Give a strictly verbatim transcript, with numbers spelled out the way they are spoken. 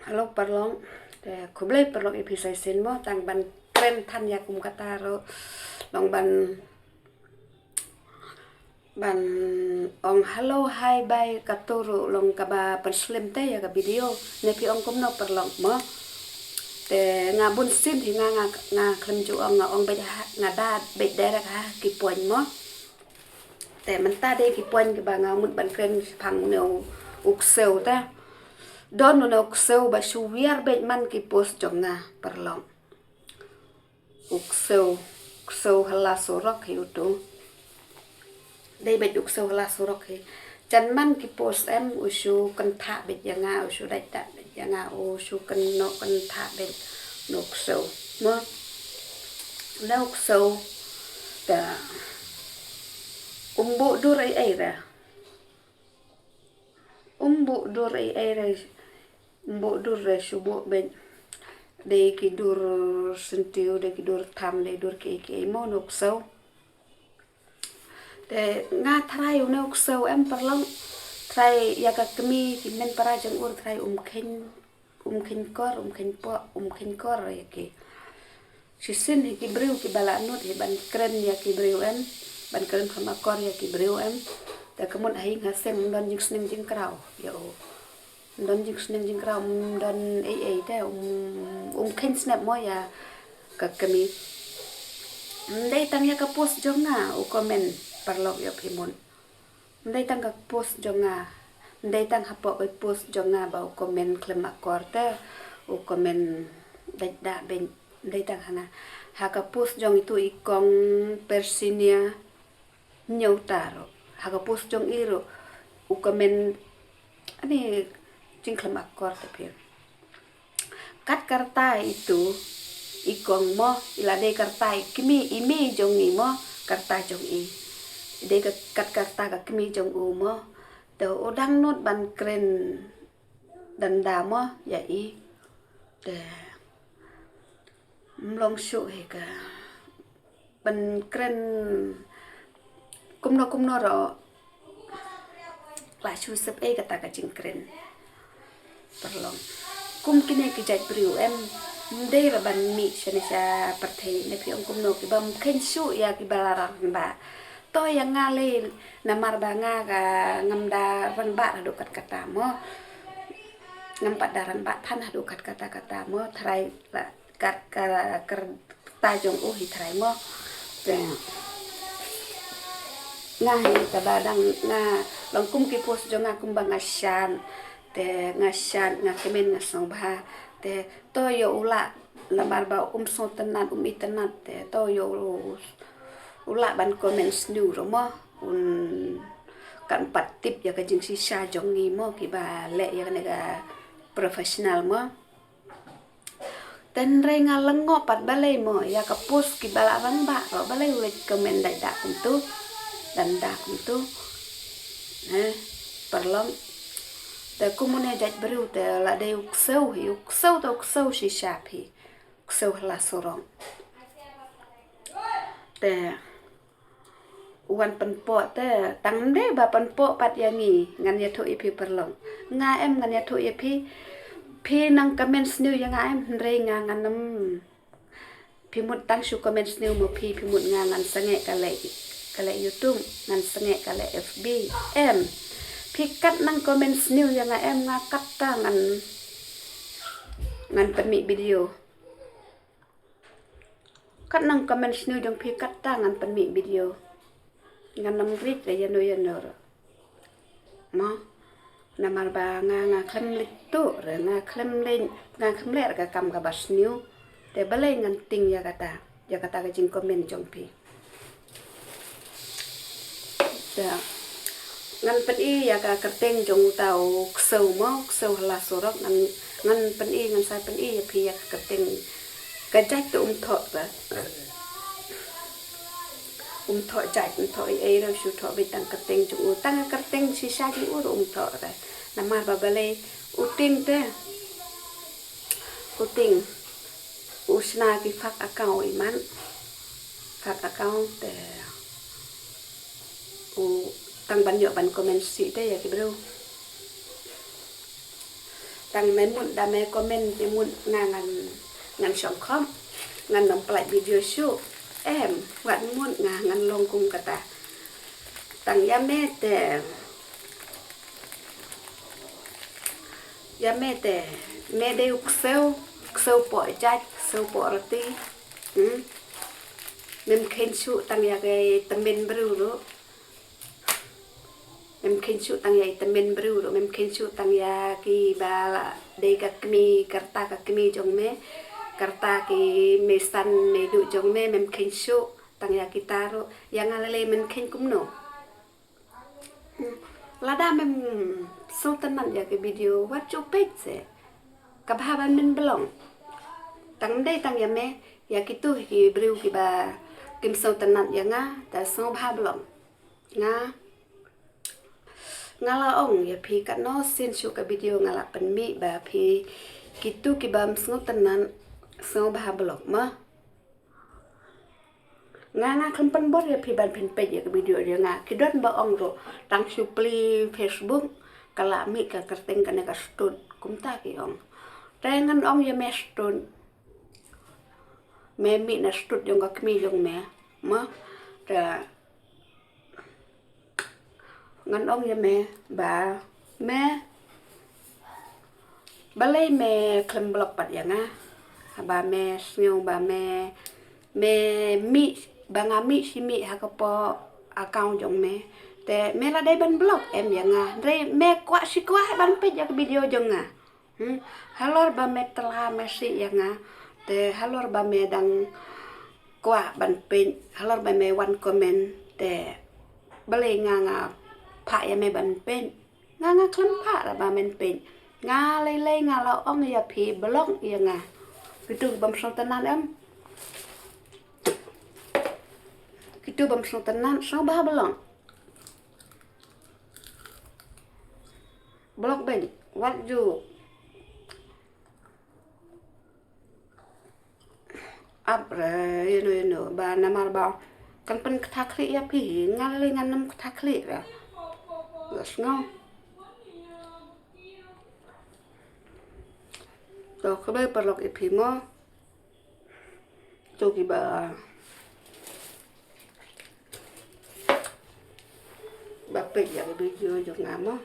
Hello paralok. Te khublei paralok ïa phi sa shisien mo, tang ban kren than ïa kum kata ruh long ban ban ong hello hi bye, kato ruh long kaba pynslem te ïa ka video. Ne phi ong kumno paralok mo? Te nga bun sien hi nga nga nga khlem ju ong, nga ong beit ha, nga da beit direct ha ki point mo. Te mynta dei ki point kiba nga mut ban kren shaphang une u ksew te. Don une u ksew ba shu wiar beit man ki post jong nga paralok. U ksew, ksew hala surok hi utu. Dei beit u ksew hala surok hi. Jan man ki post em u shu kynthah beit ïa nga, u shu dait dak beit ïa nga, u shu kynnoh kynthah beit une u ksew. Mo. Une u ksew te um buh dur ei ei re. Um buh dur ei ei re. Um buh dur re shu buh beit. Dei ki dur syntiew, dei ki dur tham, dei dur kiei kiei mo une u ksew. Te nga tharai une u ksew em paralok. Tharai ïa ka kmie ki hynmen para jong u tharai um kheiñ, um kheiñ kor, um kheiñ poh, um kheiñ kor ïa ki. Shisien hi ki briew kiba la nud hi ban kren ïa ki briew em, ban kren khlem akor ïa ki briew em. Te ka mut ha ïing ha sem ym don jingsneng jingkraw ïa u. Ym don jingsneng jingkraw, ym don ei ei te, um, um kheiñ snep mo ïa ka kmie. Ym dei tang ïa ka post jong nga u comment paralok, ïoh phi mut. Ym dei tang ka post jong nga, ym dei tang hapoh ka post jong nga ba u comment khlem akor te, u comment dait dak beit, ym dei tang ha nga. Ha ka post jong itu i kong Persinia Hynñiewta ruh, ha ka post jong i ruh u comment, ani, jingkhlem akor te phi. Kat ka rta itu i kong mo, i la dei ka rta i kmie, i mei jong i mo, ka rta jong i. I dei ka, kat ka rta ka kmie jong u mo. Te u dang nud ban kren danda mo ïa i. Te ym long shuh hi ka ban kren kumno kumno ruh. La shu sep ei kata ka jingkren. Paralok. Kum kine ki jait briew em, ym dei ruh ban mih shane sha pyrthei, ne phi ong kumno, kiba ym kheiñ shuh ïa kiba la rangbah. To ïa nga lei namar ba nga ka ngam da rangbah haduh kat kata mo. Ngam pat da rangbah than haduh kat kata kata mo, tharai la kat ka, ka rta jong u hi tharai mo. Te nga hi kaba dang, nga long kum ki post jong nga kumba nga shad. Te nga shad, nga kmen, nga sngewbha. Te to ïoh u lah, namar ba um sngewtynnat, um itynnat, te to ïoh u, u lah ban comment sniew ruh mo. Un kan pat tip ïa ka jingshisha jong ngi mo, kiba leh ïa kane ka professional mo. Te hynrei nga lyngngoh pat balei mo, ïa ka post kiba la rangbah ruh balei u leit comment dait dak kumtu, danda kumtu. Eh, paralok. Te kum une jait briew te la dei u ksew hi, u ksew te u ksew shisha phi. U ksew hala surok. Te u wan pynpoh te, tang ym dei ba pynpoh pat ïa ngi, ngan ïathuh ïa phi paralok. Nga em ngan ïathuh ïa phi, phi nang comment sniew ïa nga em, hynrei nga ngan ym. Phi mut tang shu comment sniew mo phi, phi mut nga ngan sangeh ka leh, ka leh YouTube, ngan sangeh ka leh F B em. Phi kat nang comment sniew ïa nga em, nga kat ta ngan, ngan pynmih video. Kat nang comment sniew jong phi kat ta ngan pynmih video. Ngan ym rit ïa ïano ïano ruh. Mo, namar ba nga, nga khlem leit tuh re, nga khlem leit, nga khlem leh re ka kam kaba sniew. Te balei ngan tieng ïa kata, ïa kata ka jingcomment jong phi. Te ngan pyni ïa ka kyrteng jong uta u ksew mo, u ksew hala surok, ngan, ngan pyni, ngan sa pyni ïa phi ïa ka kyrteng. Ka jait te um thoh ba. Um thoh jait, um thoh ei ei ruh, shu thoh beit tang kyrteng jong u, tang kyrteng shisha jong u ruh um thoh re. Namar ba balei, u tieng te, u tieng, u shna ki fake account i man, fake account te, u tang ban ïoh ban comment sih te ïa ki briew. Tang me mut da me comment, me mut nga ngan, ngan shong khop, ngan ym pynlait video shuh. Em, wat mut nga ngan long kum kata. Tang ïa me te, ïa me te, me dei u ksew, ksew poh jait, ksew poh rati. Hmm? Mem kheiñ shuh tang ïa ki tymmen briew ruh. Mem kheiñ shuh tang ïa i tymmen briew ruh, mem kheiñ shuh tang ïa kiba la dei ka kmie, ka rta ka kmie jong me, ka rta ki meisan meiduh jong me, mem kheiñ shuh tang ïa kita ruh, ïa nga lei lei men kheiñ kumno. Hmm. Lada mem sngewtynnat ïa ki video, wat ju peit se. Ka bha ban men blok. Tang ym dei tang ïa me, ïa kitu ki briew kiba kim sngewtynnat ïa nga, te sngewbha blok. Nga, nga la ong ïa phi katno sien shuh ka video nga la pynmih ba phi kitu ki bym sngewtynnat sngewbha block mo. Nga, nga khlem pynbor ïa phi ban phin peit ïa ka video jong nga. Ki don ba ong ruh tang shu plie Facebook ka la mih ka kyrteng kane ka stud, kumta ki ong. Te ngan ong ïa me stud, me mih na stud jong ka kmie jong me mo. Te ngan ong ïa me ba me, balei me khlem block pat ïa nga? Ba me sngew ba me, me mih, ba nga mih shi mih ha ka poh account jong me. Te me la dei ban block em ïa nga? Hynrei me kwah shi kwah ban peit ïa ka video jong nga. Hmm? Halor ba me tla message ïa nga, te halor ba me dang kwah ban peit, halor ba me wan comment, te balei nga, nga phah ïa me ban peit? Nga, nga khlem phah ra ba men peit. Nga lei lei nga la ong ïa phi block ïa nga. Kitu bym sngewtynnat em? Kitu bym sngewtynnat, sngewbha block. Block beit, wat ju ap re ïano ïano ba namar ba kan pynktah khlieh ïa phi, nga lei ngan ym ktah khlieh re. Nga sngew. To khublei paralok ïa phi mo. To kiba, ba peit ïa ka video jong nga mo.